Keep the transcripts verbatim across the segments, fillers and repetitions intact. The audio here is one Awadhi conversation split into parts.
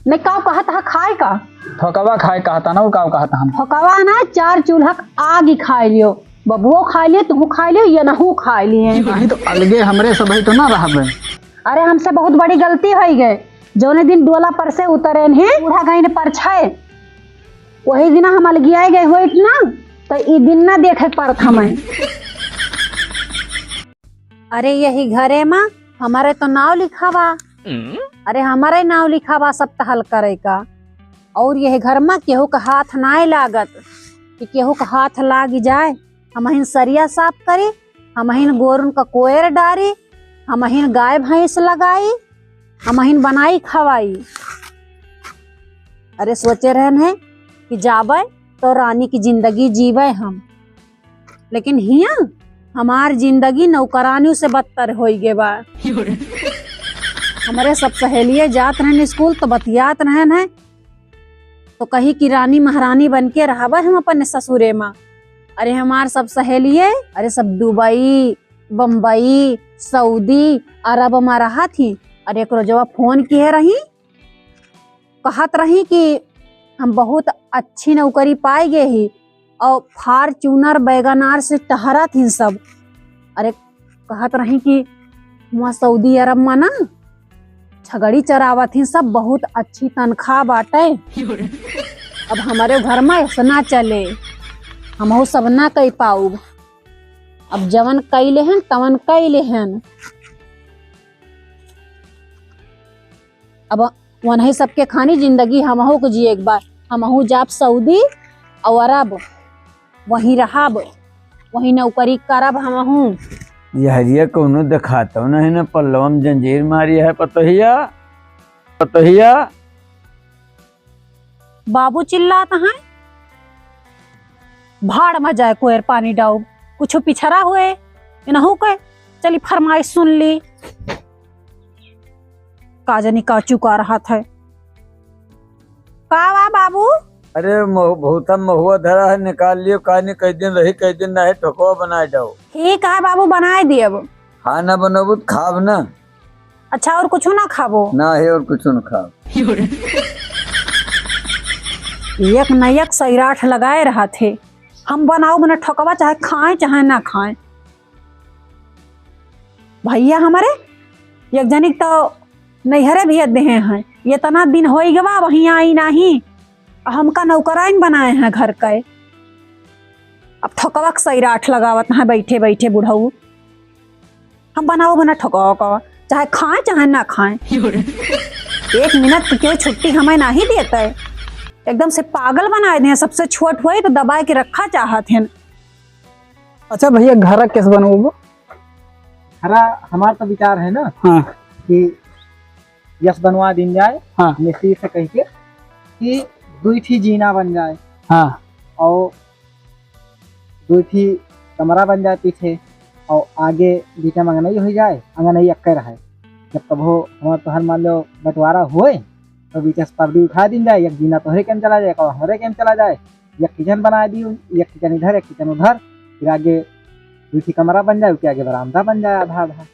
नहीं, काव कहत हा खाए का? ठोकवा खाए कहत हा ना, वो काव कहत हा? ठोकवा ना, चार चूल्हा क आग ही खाए लियो। बबुओ खाए लियो, तुहू खाए लियो, ये नहू खाए लिए। नहीं तो अलगे हमरे सबही तो ना रहबे। अरे, हमसे बहुत बड़ी गलती होई गए। जौने दिन डोला पर से उतरेन है, बूढ़ा गईन परछाए, वही दिन हम अलगियाए गए होइत ना, तो ई दिन ना देखे परत हमें। अरे, यही घरे मा हमरे तो नाव लिखा बा। अरे, हमरे नाव लिखा बा सब टहल करे का। और यह घर मा केहू का हाथ नाय लागत कि केहू का हाथ लाग जाए। हमहिन सरिया साफ करी, हमहिन गोरुन का कोयर डारी, हमहिन गाय भैंस लगाई, हमहिन बनाई खवाई। अरे, सोचे रहन है कि जाबे तो रानी की जिंदगी जीबे हम, लेकिन हियाँ हमार जिंदगी नौकरानियों से बदतर होई गे बा। हमरे सब सहेलिये जात रहन स्कूल तो बतियात रहन है, तो कही कि रानी महारानी बन के रहबे हम अपन ससुरे मा। अरे, हमार सब सहेलिये, अरे, सब दुबई, बम्बई, सऊदी, अरब मा रहत ही। अरे, एक रोजवा फोन किहे रही, कहत रही कि हम बहुत अच्छी नौकरी पाए गए ही और Fortuner, WagonR से टहरत ही सब। अरे, कहत रही कि वहाँ सऊदी अरब मा ना छगड़ी चरावत ही सब, बहुत अच्छी तनख्वाह बाटे। अब हमरे घर मा ऐसा ना चले, हमहू सब ना कई पाउब। अब जवन कई लेहन तवन कई लेहन। अब वनही सबके खानी जिंदगी हमहू को जिए के बा। हमहू जाब सऊदी और अरब, वहीं रहब, वहीं नौकरी करब हमहू। ये हरिया कौनो देखातो नहीं न, पल्लवा में जंजीर मारी है पतोहिया, पतोहिया। बाबू चिल्लात हैं, भाड़ मा जाए कोयर पानी डाउब, कुछ पिछरा हुए, इनहू के चली फरमाइश सुन ली। का जानी का चुका रहत है। का बा बाबू? अरे महु-, बहुता महुआ धरा है, निकाल लियो, का नहीं, कई दिन रही, कई दिन नहीं, ठोकवा बनाए जाओ। ठीक है बाबू, बनाए दियब। हाँ ना बनबू तो खाब ना। अच्छा, और कुछ ना खाबो? ना है, और कुछ ना खाब। एक न एक सैराठ लगाए रहत है, हम बनाउब ना ठोकवा, चाहे खाए चाहे ना खाए। भैया हमरे एक जनी तो नैहरे भेज देहे हैं, इतना दिन होई गवा वहीं आई नाही, हमका नौकराइन बनाए हैं घर के। अब ठोकवा के सैराठ लगावत हैं बैठे बैठे बुढ़ऊ। हम बनाउब ना ठोकवा का, चाहे खाए चाहे ना खाए। एक मिनट की क्यों छुट्टी हमें नाही देते, एकदम से पागल बनाए दे। सबसे छोट हुई तो दबाए के रखा चाहत हैं। अच्छा भैया, घरा कैसे बनवाबो? घरा हमार तो विचार है ना, हाँ। कि यस बनवा दीन जाए, हाँ। मिस्त्री से कह के कि दुई ठी जीना बन जाए, हाँ। और दुई ठी कमरा बन जाए पीछे, और आगे बीच में अंगनई हो जाए, अंगनई अक्के रहे। जब कभो हमार तोहर मान लो बंटवारा होए, तो बीच से पर्दी उठा दीन जाए, एक जीना तोहरे के में चला जाए, एक हमरे के में चला जाए, एक किचन बना दी, एक किचन इधर, एक किचन उधर, फिर आगे दुई ठी कमरा बन जाए, उसके आगे बरामदा बन जाए आधा आधा।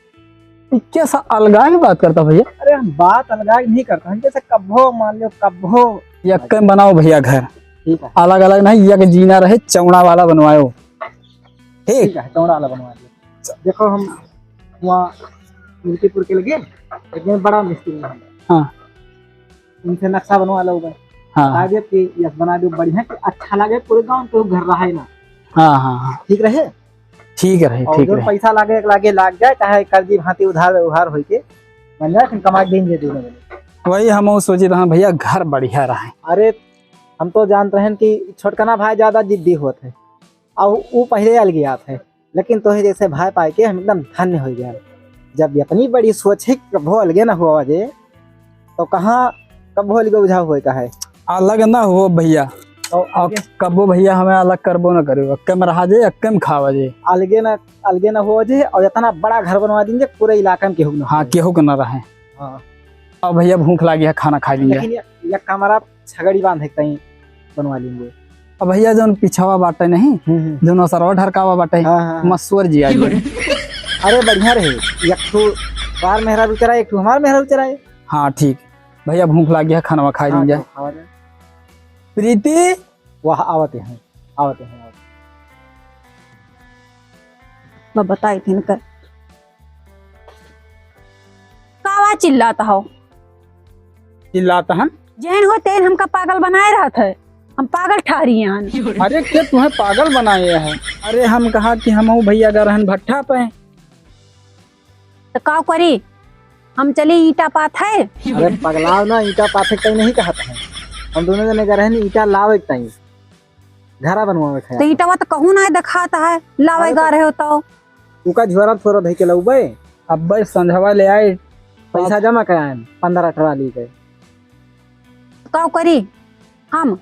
ई कैसा अलगाए की बात करता भैया? अरे हम बात अलगाए की नहीं करता, हम जैसे कब्बो मान लो, कब्बो यक्के में बनाओ भैया घर। ठीक है। अलग अलग नहीं, एक जीना रहे, चौड़ा वाला बनवायो। ठीक? ठीक है, चौड़ा वाला बनवा दियो। देखो हम वहाँ मिल्कीपुर के लगे एक दिन बड़ा मिस्त्री हैं। हाँ। उनसे नक्शा बनवा लो भाई। हाँ। बता दियो कि यस बना दो बढ़िया, कि अच्छा लगे, पूरे गाँव के घर रहे ना। हाँ, हाँ, हाँ। ठीक रहे? ठीक रहे, और ठीक जो रहे। पैसा लागे, लागे लाग जाए, चाहे कर्जी भांति उधार उधार होई के बन जाए, फिर कमा के देंगे दोनों जने। वही हम सोचित हैं भैया, घर बढ़िया रहे। अरे हम तो जानत रहन कि छोटकना भाई ज्यादा जिद्दी होत है, और वो पहले अलगियात है, लेकिन तोहे जैसे भाई पाए के हम एकदम धन्य हो गया। जब इतनी बड़ी सोच है कि कभो अलगे ना हुआ जे, तो कहाँ कभो अलगे बुझा हुए का है? अलग ना हो भैया, और और आगे? कबो भैया हमें अलग करबो ना करियो, अक्के में रहा जे, अक्के में खावा जे। अलगे ना, अलगे ना हो जे, और इतना बड़ा घर बनवा दीजिए, पूरे इलाका में केहू ना हाँ, हो। केहू के ना रहे। हाँ। अब भैया भूख लागी है, खाना खा लीजिए। लेकिन ये, ये कमरा छगड़ी बांधे के तई बनवा लेंगे। अब भैया जौन पिछवा बाटे नहीं, हम्म, हम्म। जौन असरवा ढरकावा बाटे, हाँ, हाँ, हाँ। मसूर जी आ गए। अरे बढ़िया रहे, एक ठो बार मेहरा उचराए, एक ठो हमार मेहरा उचराए। हाँ ठीक। भैया, भूख लागी है, खाना खाई हाँ, लीन जाए। खावा जाए। प्रीति, वाह, आवत हैं, आवत हैं, आवत हैं। मैं बताई थी इनकर। कावा चिल्लात हो? चिल्लात हन? जैन हो तेन हमका पागल बनाए रहत है, हम पागल ठहरी हन। अरे, के तुम्हें पागल बनाए है? अरे, हम कहा कि हमहू भैया गा रहन भट्ठा पे। तो काव करी, हम चली ईंटा पाथे। अरे पगलाव ना, ईंटा पाथे के ताई नहीं कहत है, हम दोनों जने गा रहन ईंटा लावे के ताई, घरा बनवावे के। तो ईंटवा तो कहूँ ना देखात है, लावे अरे गा तो रहे हो तो। तू का झोरा थोरा धई के लउबे? अब्बे संझवा ले आए। पैसा जमा कराएन, पन्द्रह ट्राली के। काव करी हम,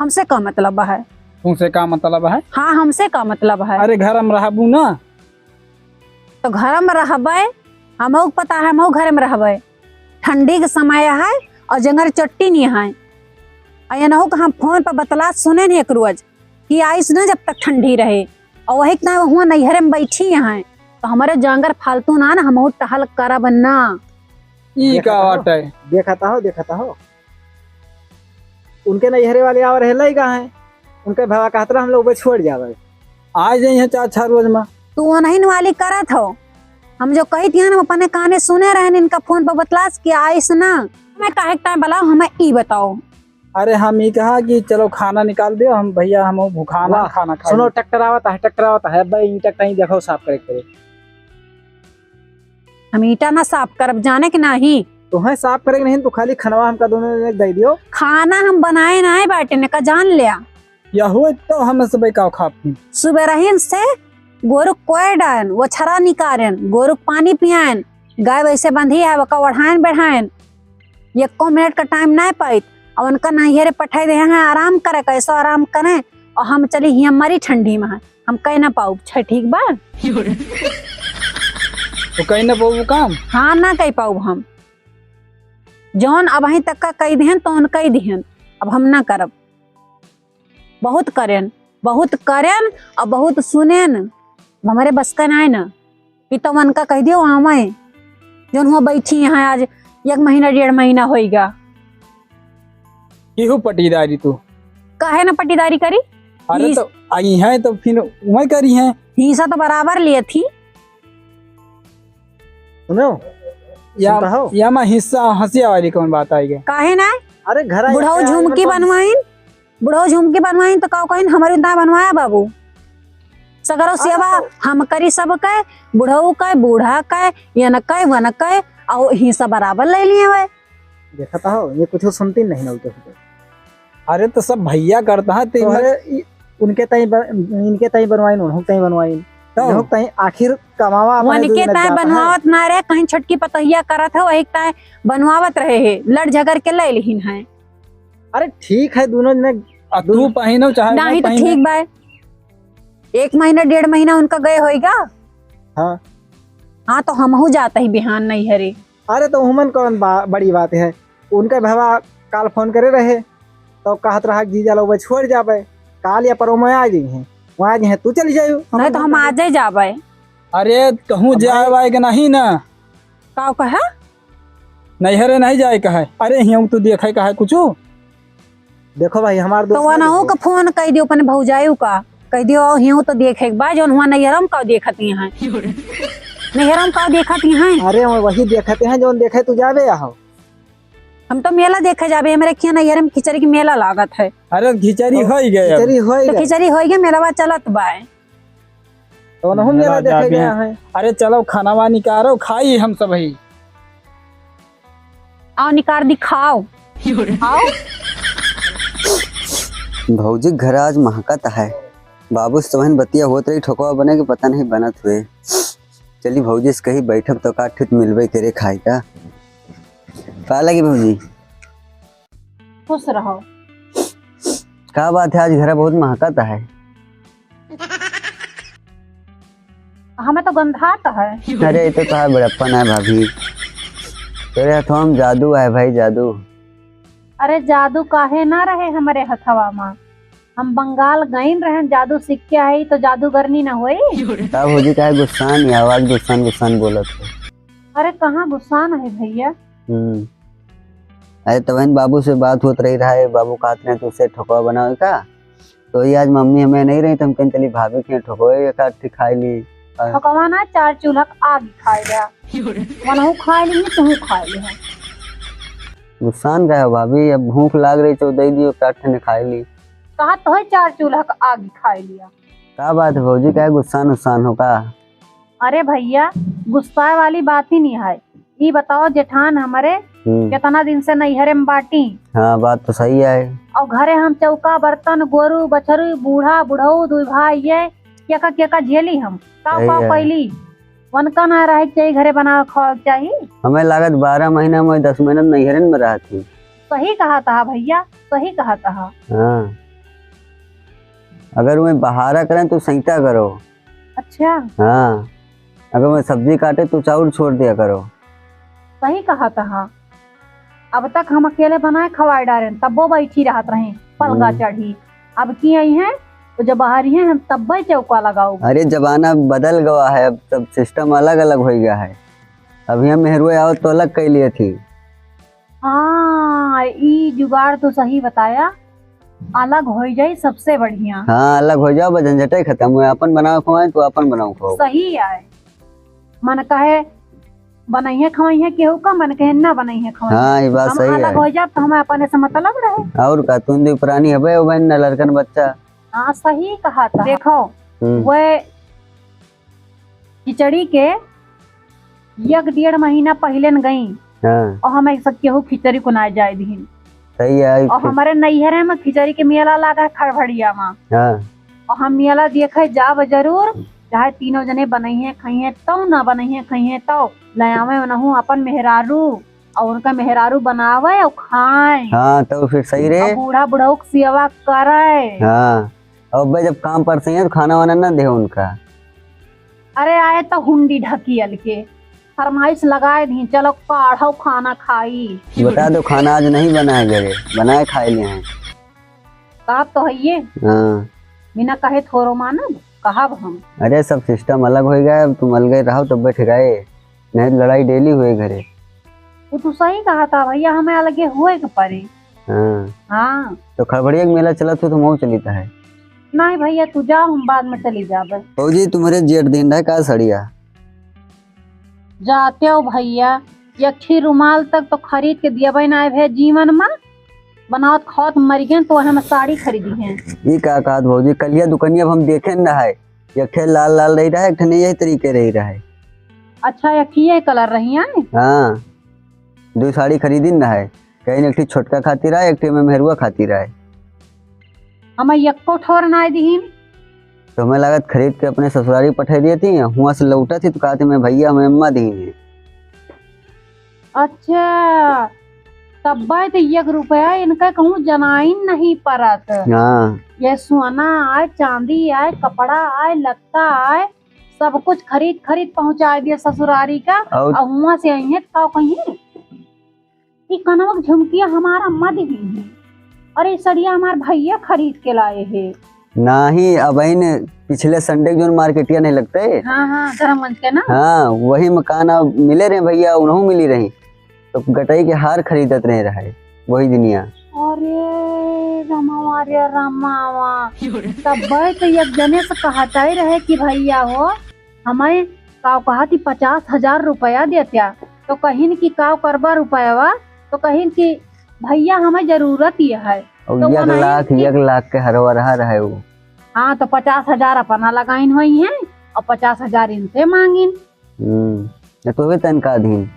हमसे का मतलब है? तुमसे का मतलब है? हाँ, हमसे का मतलब है? अरे घर में रहबू ना। तो घर में रहबे, हमहू के पता है, हमहू घर में रहबे। ठंडी के समय है और जंगर चट्टी नहीं है। और एनहू का हम फोन पर बतला सुने नहीं एक रोज कि आइस ना जब तक ठंडी रहे। और वही इतना हुआ नैहरे में बैठी हैं, तो हमारे जांगर फालतू ना, ना हमहू टहल करब ना। ई देखा का तो हो, बात है? देखा तो हो, देखा तो हो। उनके नैहरे वाले आव रहे लइका हैं, उनके भवा कहत रहा हम लोग छोड़ जावे। आ जाइए चार छह रोज में। तू ओनहिन वाली करत हो, हम जो कही थी ना, हम अपने काने सुने रहे इनका फोन पर बतलास कि आइस ना। मैं काहे के टाइम बुलाओ, हमें ई बताओ। अरे हम ई कहा कि चलो खाना निकाल दियो, हम भैया हम भुखाना वाह, खाना खाए। सुनो, ट्रैक्टर आवत है, ट्रैक्टर आवत है, अब्बे ईंटा कहीं देखो साफ करे के पड़े। हम ईंटा ना साफ करब, जाने के नाही। तोहे साफ करे के नहीं, तू खाली खनवा हमका दोनों जने दे दियो। खाना हम बनाए ना है बाटे ने का जान लिया। या हुए तो हम सब का खाप ही। सुबह रहीन से गोरु कोय डायन, वो छरा निकारेन, गोरु पानी पियाएन, गाय वैसे बंधी है, वका ओढ़ाएन बैठाएन। एको मिनट का टाइम नहीं पाइत। अब उनका नैहरे पठाई दे हैं, आराम करे, कैसो आराम करें, और हम चली हियाँ मरी ठंडी में है, हम कह ना पाउब, छै ठीक बा? तो कह ना पाउब काम? हाँ, ना कह पाउब हम। जौन अबहीं तक का कह दिहन, तौन कह दिहन, अब हम ना करब। बहुत करेन, बहुत करेन और बहुत सुनेन, अब हमरे बस का नाय ना। ई तो उनका कह दियो आवे, जौन हुआ बैठी हैं आज एक महीना डेढ़ महीना होइगा। केहू पटीदारी तू? काहे ना पटीदारी करी? अरे हिस- तो आई हैं तो फिर वही करी हैं। हिस्सा तो बराबर लिए थी। सुनो, या, सुनता हो? या मा हिस्सा हँसिया वाली कौन बात आई गई? काहे ना? अरे घर आई बुढ़ऊ क्या झुमकी बनवाइन, बुढ़ऊ झुमकी बनवाइन तो का कहिन, हमरी उतना बनवाया बाबू। सगरो अरे सेवा तो हम करी सबके, बुढ़ऊ के, बूढ़ा के, यन के, वन के, और हिस्सा बराबर ले लिए हुए। देखता हो, ये कुछ सुनती नहीं ना उल्टे सीधे। अरे तो सब भैया करता है, तो तो अरे इ-, उनके ताई ब-, इनके ताई बनवाइन, उन्हों ताई बनवाइन, तो इन्हों ताई आखिर कमावा अपने उनके दू जने ताई जाता है। बनवावत ना रहे, कहीं छोटकी पतोहिया करत है, वही ताई बनवावत रहे है, लड़ झगड़ के ले लिहिन है। अरे ठीक है, दोनों जने अब दू- तू पहिनो चाहे नहीं ना तो पहिने। ठीक बा, एक महीना डेढ़ महीना उनका गए होइगा। हाँ। हाँ, तो हमहू जात ही बिहान नैहरे। अरे तो उमन कौन बा-, बड़ी बात है, उनके भवा काल फोन करे रहे तो कहत रहा कि जीजा लोग छोड़ जाबे, काल या परो में आ जाई हैं, वहाँ आ जाई हैं, तू चली जायू। नहीं तो हम आजे जाबे। अरे कहूँ अब जाए भाई वाए के नहीं ना। का कहा? नैहरे नहीं जाए कहे। अरे हियाँ तू देखे कहे कुछ। देखो भाई, हमार तो दोस्त वनहु नहीं का फोन कह दियो अपने भौजाइयों का, कह दियो हियाँ तो देखे के बा, जौन हुआ नैहरम का देखत ही हैं। नैहरम का देखत ही हैं। अरे वो वही देखते हैं जौन देखे तू जाबे आहो। हम तो मेला देखे जाबे, हमरे खिया नैहरम खिचड़ी के मेला लागत है। अरे खिचड़ी तो होई गए अब। खिचड़ी होई तो गए। खिचड़ी होई गए, मेलावा चलत बा। तो उनहु मेला मेला देखे जाबे गया हैं। है। अरे चलो खानावा निकारो, खाई हम सब ही। आओ निकार दिखाओ। आओ। भौजी के घर आज महकत है। बाबू से तोहन बतिया होत रही, ठोकवा बने के पता नहीं बनत हुए। चली भौजी से कही बैठब तो का ठुत मिलबे करे खाए का। का लगी भौजी? खुश रहो। का बात है, आज घर बहुत महकत है। हमें तो गंधात है। अरे, ये तो तोहार बड़प्पन है भाभी। तेरे हथवा में जादू है भाई, जादू। अरे, जादू काहे ना रहे हमरे हथवा में? हम बंगाल गइन रहन, जादू सीख के आई, तो जादूगरनी ना होई? का भौजी, काहे गुस्सान या आवाज गुस्सान गुस्सान बोलत हो? अरे, कहाँ गुस्सान है भैया? हम्म। अरे, तबहिन बाबू से बात होत रही रहा है, बाबू कहत रहे तुझसे ठोकवा बनावे का, तो ये आज मम्मी हमें नहीं रही, तो हम कहीं चली भाभी के ठोकवे एक आध ठे खाई ली। और ठोकवा ना, चार चूल्हा क आग खाए गया। मनहू खाए ली, तुहू खाए ली है। गुस्सान का है भाभी, अब भूख लाग रही तो दे दियो, एक आध ठे खाई ली। कहा तो है चार चूल्हा क आग खाए लिया। का बात है भौजी, का गुस्सान उस्सान हो का? अरे भैया, गुस्साए वाली बात ही नहीं है। ई बताओ जेठान हमरे हम्म। कितना दिन से नैहरे में बाटी। हाँ, बात तो सही है। और घरे हम चौका बर्तन, गोरू बछरू, बूढ़ा बुढ़ऊ, दुई भाई, ये केका केका झेली हम, का सही का है। कैली उनका ना रहे के चाहिए, घरे बनावे खावे के चाहिए। हमें लागत बारह महीना में दस महीना नैहरे में रहत ही। सही कहा था भैया, सही कहा था। हाँ, अगर वह बहारा करें तो सैता करो। अच्छा। हाँ, अगर मैं सब्जी काटे तो चाउर छोड़ दिया करो। सही कहा तहा। अब तक हम अकेले बनाए खवाए डारेन, तब्बो बैठी रहत रहे पलंगा हम्म। चढ़ी। अब की आई हैं तो जब बाहर ही हैं हम तब्बे चौका लगाओ। अरे जमाना बदल गवा है, अब सब सिस्टम अलग अलग हो गया है। अब यहाँ मेहरुए आओ तो अलग कह लिए थी। हाँ, ई जुगाड़ तो सही बताया, अलग हो जाई सबसे बढ़िया। हाँ, अलग हो जाओ, बस झंझटे खत्म हुए, अपन बनाओ खवाए तो अपन बनाओ खाओ। सही आए, मन कहे बनइहे खवइहे केहू का, मन कहे ना बनइहे खवइहे। हाँ, ये बात हम सही अलग है। हो जाब तो हमें अपने से मतलब रहे। और का, तुम भी पुरानी हबे हो बहन, न लड़कन बच्चा। हाँ, सही कहा था। देखो, हम्म। वह खिचड़ी के एक डेढ़ महीना पहिले न गई हाँ। और हम ऐसा केहू खिचड़ी को ना जाए दीन। सही है। और फिर हमारे नैहरे में खिचड़ी के मेला लागा है खड़भड़िया में। हाँ। और हम मेला देखे जाब जरूर, चाहे तीनों जने बनइहे खइहे तो, ना बनइहे खइहे तो, ले आवे उनहू अपन मेहरारू और उनका मेहरारू बनावे और खाए। हाँ, तो फिर सही रहे। और बूढ़ा बुढ़ऊ की सेवा करे। हाँ, और भाई जब काम पर से हैं तो खाना वाना ना दे उनका। अरे आए तो हुंडी ढकियल के फरमाइश लगाए दी, चलो काढ़ो खाना खाई। बता दो खाना आज नहीं बना है घरे, बनाए खाए ले हैं। कहा तो है ये। हाँ। बिना कहे थोरो मानब, कहब हम। अरे सब सिस्टम अलग हो गया है, अब तुम अलगे रहो तब बैठ गए, नहीं तो लड़ाई डेली हुए घरे। वो तो सही कहा था भैया, हमें अलगे हुए के पड़े। हाँ। हाँ। तो खड़भड़िया के मेला चलत हो तो मऊ चलित है। नहीं भैया, तू जाओ, हम बाद में चली जाबे। भौजी, तुम्हरे जेठ दिन रहे का सड़िया? जाते हो भैया, एक ही रुमाल तक तो खरीद के दियाबे ना भे जीवन में, बनावत खावत मर गए तो हम साड़ी खरीदी हैं। ई का कहत भौजी, कलिया दुकनिया अब हम देखे न रहे, एक ठे लाल लाल रही रहे, एक ठे यही तरीके रही रहे। अच्छा, एक ही यही कलर रही है? हाँ, दो साड़ी खरीदी न रहे, कहीं एक ठे छोटका खातिर आए, एक ठे में मेहरुआ खातिर आए। हमें एको ठोर ना दीन। तो हमें लागत खरीद के अपने ससुरारी पठा दिए थी, हुआ से लौटा थी तो कहा थी, "मैं भैया, हमें अम्मा दीन है।" अच्छा, तब्बे तो एक रुपया इनका कहूँ जनाइन नहीं परत। हाँ। ये सोना आए, चांदी आए, कपड़ा आए, लत्ता आए, सब कुछ खरीद खरीद पहुँचा दिए ससुरारी का। और और हुआ से आई है तो कहीं ई कनवा के झुमकिया हमारा अम्मा दी है। अरे, ई सड़िया हमार भैया खरीद के लाए है। नाही, अबहिन पिछले संडे के जोन मार्केटिया नहीं लगते? हाँ, हाँ, धर्मगंज के ना? हाँ, वही मकान अब मिले रहे भैया, उनहू मिली रही। तो गटई के हार खरीदत रहे रहे वही दिनिया। अरे रमावा रे रमावा, तब तो एक जने से कहता ही रहे कि भैया हो, हमें काव कहा थी पचास हजार रुपया देत्या, तो कहिन कि काव करबा रुपयावा, तो कहिन कि भैया हमें जरूरत ही है। और तो एक वो नहीं लाख, कि एक लाख के हरवा रहा रहे वो। हाँ, तो पचास हजार अपना लगाइन होई हैं और पचास हजार इनसे मांगिन। हम्म, न तोहके तन का दीन?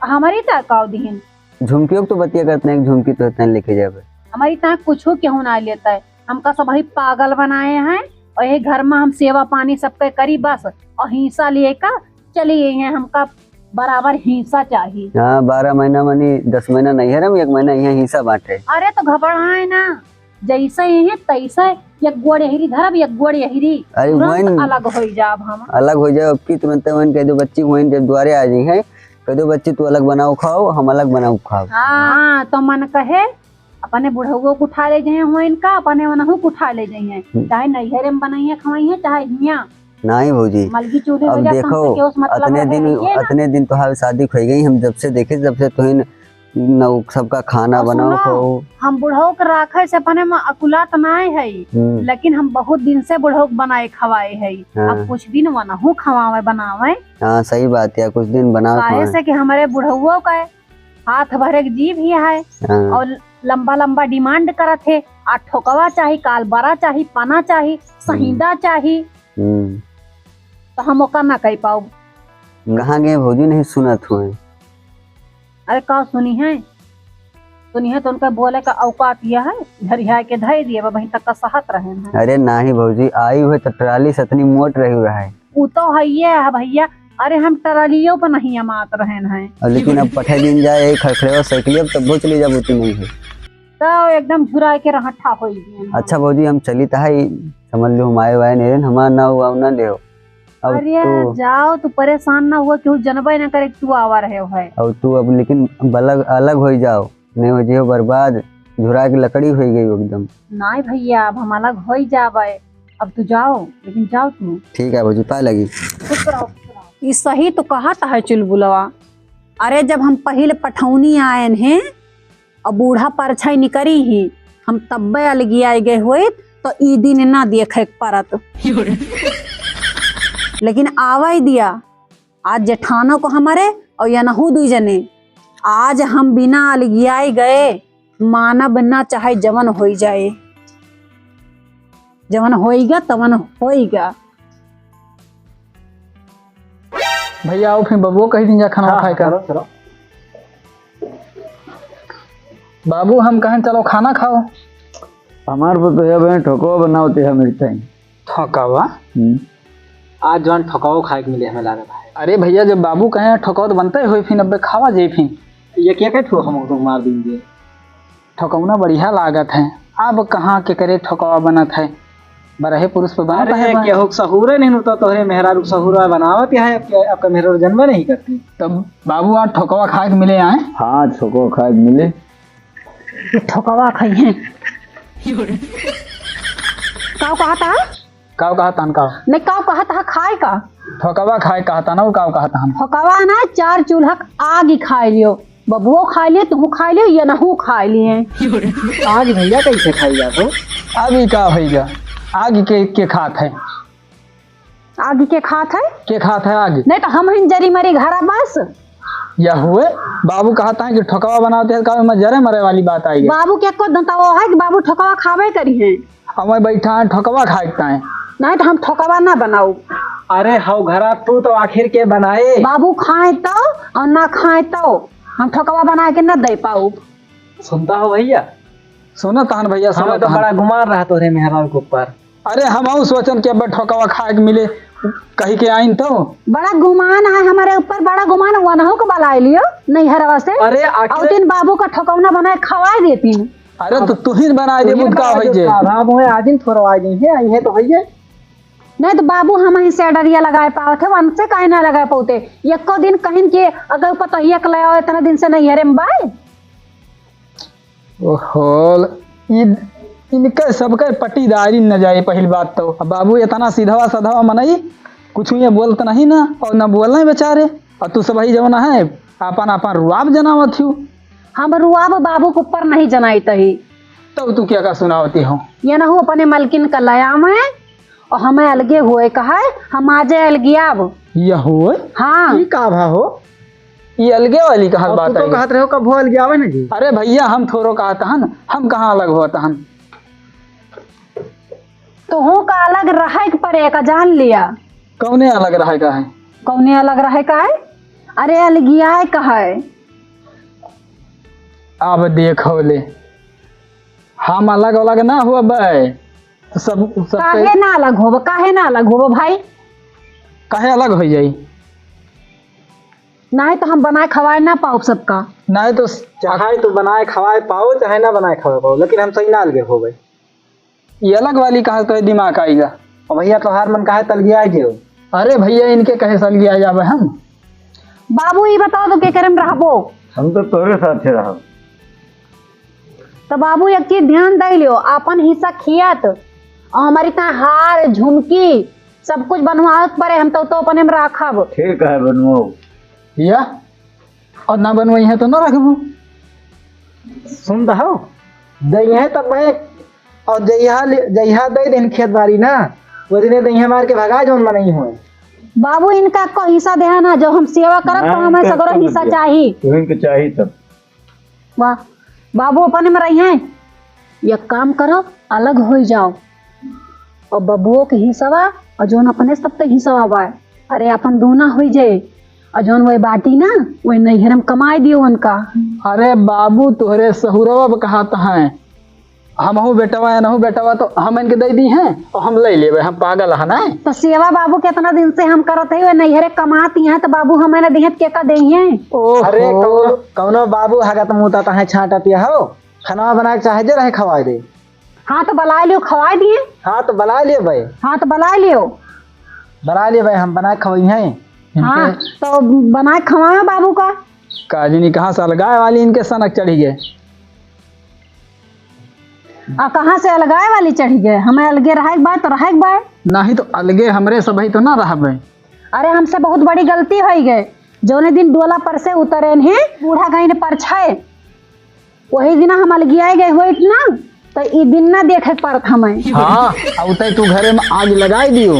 हमारी ता काव दीन? झुमकियों के तो बतिया करते हैं, एक झुमकी तो तन लेके जाबे। हमारी ता कुछो केहू ना लेता है, हमका सब ही पागल बनाए हैं और यही घर में हम सेवा पानी सबके करी बस, और हिस्सा लिए का चली गई हैं, हमका बराबर हिस्सा चाहिए। हाँ, बारह महीना मानी दस महीना नैहर में, एक महीना यहाँ हिस्सा बांटे। अरे तो घबराए ना, जैसे ही है तैसे, एक गोड़ यहिरी धरब, एक गोड़ यहिरी, अरे तुरंत वहीं अलग होई जाब हम। अलग हो जाओ, अब की तुरंत वहीं कह दो बच्ची, वहीं जब द्वारे आ जाई है, कह दो बच्ची तू अलग बनाओ खाओ, हम अलग बनाओ खाओ। हाँ, तो मन कहे अपने बुढ़ऊ को उठा ले जाए हुआ इनका, अपने उनहू को उठा ले जाए, हम्म। चाहे नैहरे में बनाइए खवाइए, चाहे हियाँ। नहीं भौजी, मलगी चूल्हे हो अब जाए, देखो, हमसे केहू से मतलब अतने रहे दिन, है ये ना? अतने दिन तो हाँ शादी हो गई, हम जब से देखे, जब से तुहिन न, उ सबका खाना और बनाओ, सुनो, खाओ। हम बुढ़ऊ के राखे से अपने में अकुलात नाय है, हम्म। लेकिन हम बहुत दिन से बुढ़ऊ के बनाए खवाए है। हाँ। अब कुछ दिन वनहू खवावे बनावे। हाँ, सही बात है, कुछ दिन बनावे काहे खवावे। से कि हमारे बुढ़ऊ का हाथ भरे के जीव ही है हाँ। और लंबा लंबा demand करत है, आ ठोकवा चाही, काल बरा चाही, पना चाही, सहीदा चाही, हम्म। तो हम ओका ना कह पाउब। कहाँ गए भौजी, नहीं सुनत हुए? अरे का सुनी है, सुनी है तो उनका बोले का औकात यह है, झरिया के धई दिए बा, वहीं तक का सहत रहे हैं। अरे नाही भौजी, आई हुए तो ट्राली से इतनी मोट रही हुआ है। उ तो हइये है भैया, अरे हम ट्रालियों पर नहीं अमात रहन हैं। अब लेकिन अब पठे दिन जाए, यही खड़खड़ेवा साइकिलिया, तब वो चली जाबू तू नहीं है। तो एकदम झुरा के रहठा होई गए हैं। अच्छा भौजी, हम चली तो है, समझ लो हम आए वाए नहीं रहन, हमारा ना हुआ ना ले। अब अरे तू जाओ, तू परेशान ना हुआ, केहू जनबे ना करे कि तू आवा रहे हो है। अब तू अब लेकिन बलग अलग हो जाओ, नहीं हो जियो बर्बाद, झुरा के लकड़ी हो गई एकदम। नहीं भैया, अब हम अलग हो ही जाबे। अब तू जाओ, लेकिन जाओ तू। ठीक है भौजी, पाए लगी। खुश रहो, खुश रहो। ई सही तो कहत है चुलबुलवा। अरे, जब हम पहिले पठौनी आयन हैं और बूढ़ा परछाई निकरी ही, हम तब्बे अलगियाए गए होइत तो ई दिन ना देखे के परत। लेकिन आवे दिया, आज जेठानो को हमारे और यनहू दुई जने, आज हम बिना अलगियाए गए मानब ना, चाहे जवन होई जाए, जवन होइगा तवन होइगा। भैया, आओ फिर बबुओ कही दिन जा खाना हाँ, खाए का। चलो, चलो। बाबू, हम कहें चलो खाना खाओ। हमार पुतोहिया बहन ठोकवा बनावते हम इतना ही। ठोकवा? हम्म। आज जौन ठोकवा खाए के मिले हमें लागत है। अरे भैया, जब बाबू कहे ठोकवा तो बनते होई, फिर अबे खावा जाई फिर। ये क्या क्या ठो हम तो मार देंगे। ठोकौना बढ़िया लागत है। अब कहाँ के करे ठोकवा बनत है, बरहे पुरुष पे बनत अरे, है बा। केहू के सहूरे नहीं, तो तोहरे मेहरारू के सहूरा बनावत है, अब के, अब के मेहरारू जन्मे नहीं करती। तब बाबू, आज ठोकवा खाए के मिले आए। हाँ, ठोकवा खाए के मिले। ये ठोकवा खाई है। काव कहत हा? काव कहत हन, काव? नहीं, काव कहत हा खाए का? ठोकवा खाए कहत हन, वो काव कहत हन? ठोकवा ना, चार चूल्हा क आग ही खाए लियो। बबुओ खाए लियो, तुहू खाए लियो, यनहू खाए लिए। आग भैया कैसे खाई जात हो? आग ही का भैया? आग के, के खात है? आग के खात है? के खात है आग? नहीं तो हम हिन जरी मरी घरा बस। या हुए, बाबू कहत है कि ठोकवा बनावते हैं, का में जरे मरे वाली बात आई है। बाबू के को दंता वो है कि बाबू ठोकवा खावे करी हैं। अब मैं बैठा है ठोकवा खाए के ताए। नहीं तो हम ठोकवा ना बनाऊ। अरे हौ घरा तू तो आखिर के बनाए। बाबू खाए तो और ना खाए तो हम ठोकवा बना के ना दे पाऊ। सुनता हो भैया? सुनत हन भैया, हमें सुनत तो हन। बड़ा गुमान रहा तोहरे मेहरारू के ऊपर। अरे, हमहू सोचन कि अब ठोकवा खाए के मिले, कही के आइन तो। बड़ा गुमान है हमारे ऊपर, बड़ा गुमान, वनहू के बलाए लियो नैहरवा से। अरे, आखिर और दिन बाबू का ठोकौना बनाए खवाए देती। अरे, तो तू ही बनाए देबू, का होई जे? अब आज दिन थोड़ा आ गई है, आई है तो भैया। नहीं तो बाबू हम ही से डरिया लगाए पावत है, हमसे काहे ना लगाए पावते? एको दिन कहिन के अगर पतोहिया के ले आओ, इतना दिन से नैहरे में बाए। ओहो, इ-, इनके सबके पटीदारी न जाए। पहिल बात तो, अब बाबू इतना सीधवा सधवा मनई, कुछ ये बोलत नहीं ना, और न बोले बेचारे। और तू सब ही जवन है, आपन, आपन रुआब जनावत हो। हम रुआब बाबू के ऊपर नहीं जनाइत ही। तब तू क्या का सुनावती हो? यनहू अपने मलकिन का लयाम है, और हमें अलगे हुए कहा है, हम आजे अलगियाब। यह हुए? हाँ। ई का भा हो? ई अलगे वाली कहल और बात तू तो आई। कहत रहे हो, कभो अलगियावे ना जी। अरे भैया, हम थोड़ो कहत हन, हम कहाँ अलग होत हन? तोहू का अलग रहे के पड़े का, जान लिया। कौने अलग रहे का है? कौने अलग रहे का है? अरे अलगियाए का है। अब देखो ले, हम अलग अलग ना होबे। सब, सब काहे पे ना अलग होबो, काहे ना अलग होबो भाई? काहे अलग हो जाई? नहीं तो हम बनाए खवाए ना पाओ सबका। नहीं तो चाहे तो बनाए खवाए पाओ, चाहे ना बनाए खवाए पाओ, लेकिन हम सही ना अलगे होबे। ये अलग वाली कहाँ से दिमाग आएगा? और भैया तोहार मन काहे तलगिया गयो? अरे भैया, इनके कहे सलगिया जाबे हम? बाबू, ई बताओ तो के करे में रहबो? हम तो तोरे साथे रहब। तो बाबू, एक चीज ध्यान दे लियो, आपन हिस्सा खियात और हमारी ता हार, झुमकी, सब कुछ बनवावत पड़े, हम तो, तो अपने में राखब। ठीक है, बनवाओ। या? और ना बनवाई है तो ना रखबू। सुन दहो, दइहे तब भाई, और जइहा ले, जइहा दइ देन खेत बारी ना, वो दिने दइहे मार के भगा जौन मनई होए। बाबू, इनका को हिस्सा देहा ना, जब हम सेवा करब तो ना, हमें इनका सगरो हिस्सा चाहिए। तो इनके चाहिए तब। वाह, बाबू अपने में रही हैं, एक काम करो, अलग होइ जाओ, और बबुओ के हिस्सा और जौन अपने सब ते हिस्सा बा, अरे अपन दूना होइ जाए, और जौन वही बाटी ना, वही नैहर में कमाए दियो उनका। अरे बाबू, तोहरे सहुरवा अब कहत हैं, हमहू बेटवा, एनहू बेटवा, तो हम इनके दे दी हैं और हम ले लेबे, हम पागल है ना? तो सेवा बाबू कितना दिन से हम करत है, वही नैहरे कमात ही हैं, तो बाबू हमें ना दिहत के का दे हैं? ओहो। अरे कौनो, कौनो बाबू हगत मुतत हैं, छांटत या हो, खाना बना के चाहे जे रहे खवाए दे। हाँ, तो बलाए लियो, खवाए दिए। हाँ, तो बलाए लियो भाई। हाँ, तो बलाए लियो। बलाए लियो भाई, हम बना के खवाई हैं। हाँ, इनके तो बना के खवाए बाबू का। का जनी कहाँ से अलगाए वाली इनके सनक चढ़ी गए। आ, कहाँ से अलगाए वाली चढ़ी गए? हमें अलगे रहे के बाय तो रहे के बाय। नहीं तो अलगे हमरे सबही तो ना रहबे। अरे, हमसे बहुत बड़ी गलती होइ गए। जौने दिन डोला पर से उतरेन हैं, बूढ़ा गइन परछाए, वही दिना हम अलगियाए गए होइत ना, तो ई दिन ना देखे के परत हमें। हाँ, अउते तू घरे में आग लगाए दियो।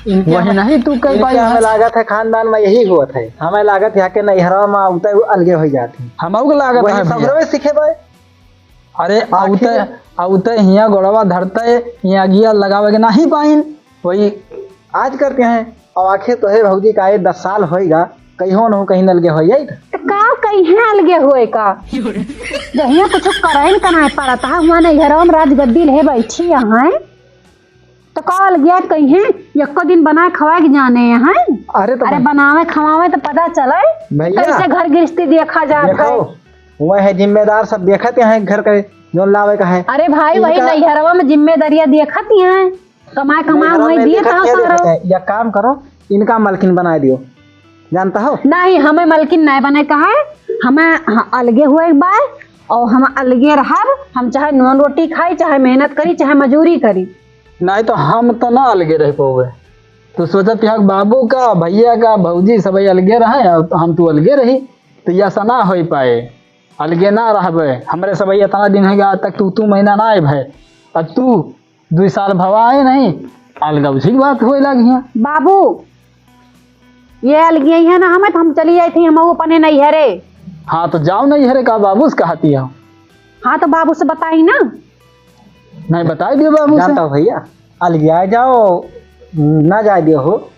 इनके वही हम, नहीं तू कर इनके पाई हमें है। लागत है खानदान में यही होत है। हमें लागत है कि नैहरा में अउते अलगे होइ जात है। हमहू के लागत वही है भैया। सगरवे सीखे बा। अरे, आखिर अउते, अउते हियाँ गोड़वा धरते, हियाँ अगिया लगावे के नहीं पाइन। वही आज करते हैं। अब आखिर तो है भौजी का ये दस साल होइगा, कहियो न हो कहीं अलगे होइ जाई। तो का कहीं अलगे होए का? जहिया कुछ करैन का नाय पड़त है, हुआ नैहरवा में राजगद्दी ले बैठी यहाँ। तो का अलगे कहीं, एको दिन बनाए खवाए के जाने यहाँ। अरे तो अरे बन- बनावे खवावे तो पता चले, भैया, कैसे घर गृहस्थी देखा जात है। देखो, वह है जिम्मेदार, सब देखत हैं घर के, जो लावे का है। अरे भाई, वही इनका नैहरवा में जिम्मेदारियाँ देखत हैं। कमाए, कमाए नैहरा वही में दिए देखत था क्या सारा। देखत है? या काम करो, इनका मलकिन बनाए दियो, जानता हो? नहीं, हमें मलकिन नहीं बने का है, हमें ह-, अलगे हुए एक बार, और हम अलगे रहब, हम चाहे नून रोटी खाई, चाहे मेहनत करी, चाहे मजूरी करी। नहीं तो हम तो ना अलगे रह पावे। तू सोचत है बाबू का, भैया का, भौजी सब अलगे रहे, और हम तू अलगे रही, तो ये ऐसा ना हो पाए। अलगे ना रहबे, हमरे सब इतना दिन है, आज तक तू, तू महीना ना आए भे, और तू दुई साल भवा आए नहीं, अलगौझी की बात होए लागी है। बाबू, ये अलगे है ना, हमें तो हम चली जाई थी, हम अपने नैहरे। हाँ, तो जाओ नैहरे का बाबू से कहती हो। हाँ, तो बाबू से बताई ना। नहीं, बताई दियो बाबू से। जानता हो भैया, अलगे आ जाओ, ना जाए दियो हो।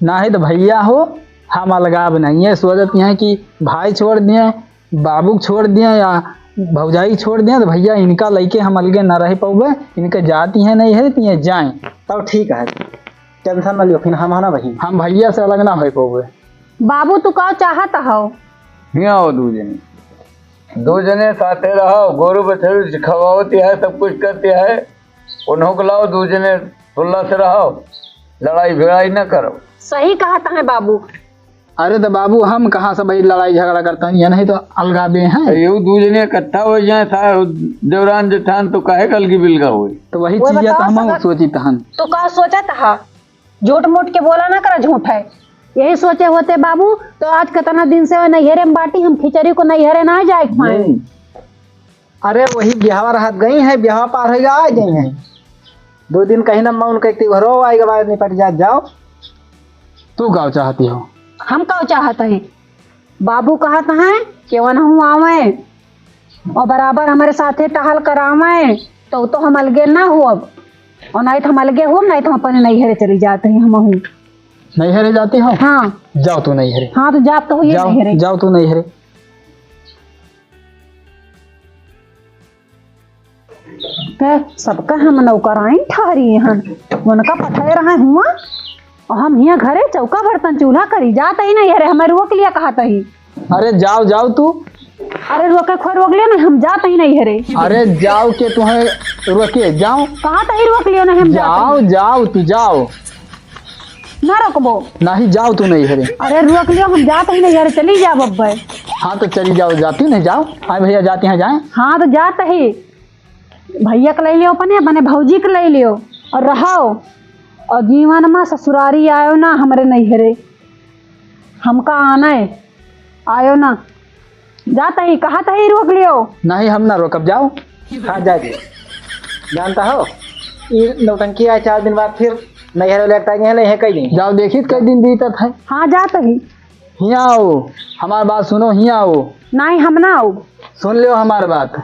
नाही तो भैया हो, हम अलगाव नहीं है, सोचत हैं कि भाई छोड़ दिए, बाबू छोड़ दिए या भौजाई छोड़ दिए, तो भैया इनका लइके हम अलगे न रह पउबे, इनके जाती है नहीं है, तो ये जाएं। तब ठीक है, tension न लियो, फिर हम है ना बहिन। हम भैया से अलग ना हो पउबे। बाबू, तू का चाहत हो? हियाँ आओ दू जने, दू जने साथे रहो, गोरू बछरू खवावत है, सब कुछ करते है, उन्हों को लाओ, दू जने सुल्ला से रहो, लड़ाई भिड़ाई न करो। सही कहत हैं बाबू। अरे तो बाबू, हम कहाँ से भाई लड़ाई झगड़ा करता है, ये नहीं तो अलगावे हैं। तो यहू दू जने इकट्ठा हो जाए था, देवरान जेठान, तो काहे कल की बिलगा हुई? तो वही वो चीज है, तो बताओ हम सगत, सोची तहन। तो का सोचत हा? झूठ मूठ के बोला ना करा, झूठ है। यही सोचे होते बाबू, तो आज कितना दिन से नैहरे में बाटी, हम खिचड़ी को नैहरे ना जाए के पाए। हम्म। अरे वही बिहावा रहत गई है, बिहावा पार होइगा, आ गई है। दो दिन कहीं ना मौन कहती घरो आएगा, बाद निपट जात जाओ। तू का चाहती हो? हम का चाहत है? बाबू कहत हैं कि वनहु आवे और बराबर हमरे साथे टहल करावे, तो, तो हम अलगे ना होब। और नहीं तो हम अलगे होब, नहीं तो हम अपने नैहरे चली जात ही हमहू। नैहरे जाती हो? हाँ। जाओ तू नैहरे। हाँ, तो जात तो हुई जाओ, नैहरे। जाओ तू नैहरे। के सबका हम नौकराइन ठहरी हन, उनका पठाए रहे हुआ, और हम हियाँ घरे चौका बर्तन चूल्हा करी, जात ही नहीं हरे, हमें रोक लिया कहत ही। अरे जाओ, जाओ तू। अरे रोके खोर रोक लियो नहीं, हम जात ही नहीं हरे। अरे जाओ के तुम्हें रोके, जाओ। कहत ही रोक लियो नहीं, हम जात जाओ, ही। जाओ तू जाओ। ना रोकबो। नहीं, जाओ तू नहीं हरे। अरे रोक लियो, हम जात ही नहीं हरे, चली जाब अब्बे। हाँ तो चली जाओ, जाती नहीं जाओ। हाँ भैया, जाती हैं, जाएं। हाँ तो जात ही, भैया के ले लियो अपने, अपने भौजी के ले लियो और रहो, और जीवन में ससुरारी आयो ना हमरे नैहरे, हमका आना है, आयो ना। जात ही, कहत ही रोक लियो। नहीं, हम ना रोकब, जाओ। हाँ, जा दे। जानता हो, ई नौटंकी आए चार दिन बाद फिर नैहर वाले एकटा गए हैं, कई दिन। जाओ, देखी कई दिन बीतत है। हाँ, जात ही। हियाँ आओ, हमार बात सुनो, हियाँ आओ। नहीं, हम ना आओ। सुन लियो हमार बात।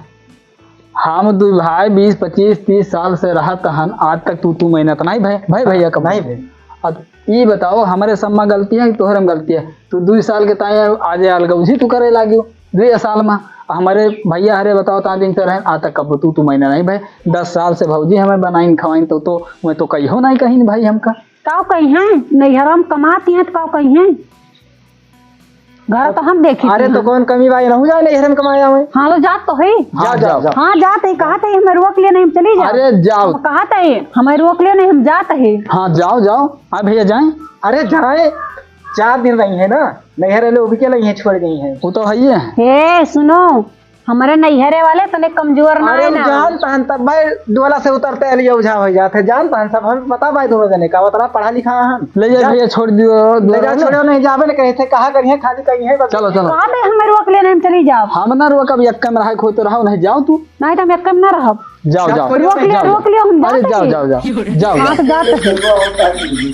हम दुइ भाई बीस, पच्चीस, तीस साल से रहत हन, आज तक तू, तू मेहनत नहीं भय, भय भैया कब नहीं भय। अब ई बताओ, हमरे सब में गलती है कि तोहरे में गलती है? तू दुइ साल के ताई आज अलगौजी तू करे लागियो, दुइ साल में। हमरे भैया हरे बताओ, ता दिन से रहन, आज तक कब तू, तू महीना नहीं भय। दस साल से भौजी हमें बनाइन खवाइन, तो, तो मैं तो कहियो नहीं कहिन भाई हमका। काव कही हैं, नैहरा में कमाती हैं तो काव कही हैं, घर तो हम देखी अरे थी तो हम। कौन कमी भाई रहू जाए नैहर में कमाया हुए। हाँ, तो जात तो है। हाँ, जाओ, जाओ। हाँ, जात है, कहत ही, हमें रोक ले नहीं, हम चली जाओ। अरे जाओ। हम कहत ही, हमें रोक ले नहीं, हम जात ही। हाँ, जाओ, जाओ। हाँ भैया, जाएं। अरे जाए, चार दिन रही है ना, नैहर वाले उबके नहीं है, छोड़ गई है। वो तो है ही है। हे, सुनो, हमारे नैहरे वाले तने कमजोर ना अरे है ना। जान पहन तब भाई डोला से उतरते लिए उझा हो जाते, जान पहन सब हमें पता भाई, दोनों जने का उतरा पढ़ा लिखा हम। ले जा जा। भैया, छोड़ दियो, ले जा, छोड़ो नहीं, जाबे न कहे थे, कहा करिए, खाली कहीं है बस। चलो, चलो। कहा थे हमें रोक ले नहीं, हम चली जाओ। हम ना रोक, अब यक्का में रहा, खोते रहो, नहीं जाओ तू। नहीं तो हम यक्का में ना रहब। जाओ, जाओ। रोक लियो, जाओ, रोक लियो, हम अरे जाते जाओ, हैं। जाओ, जाओ, जाओ, हाँ, जाओ। तो जाते हैं।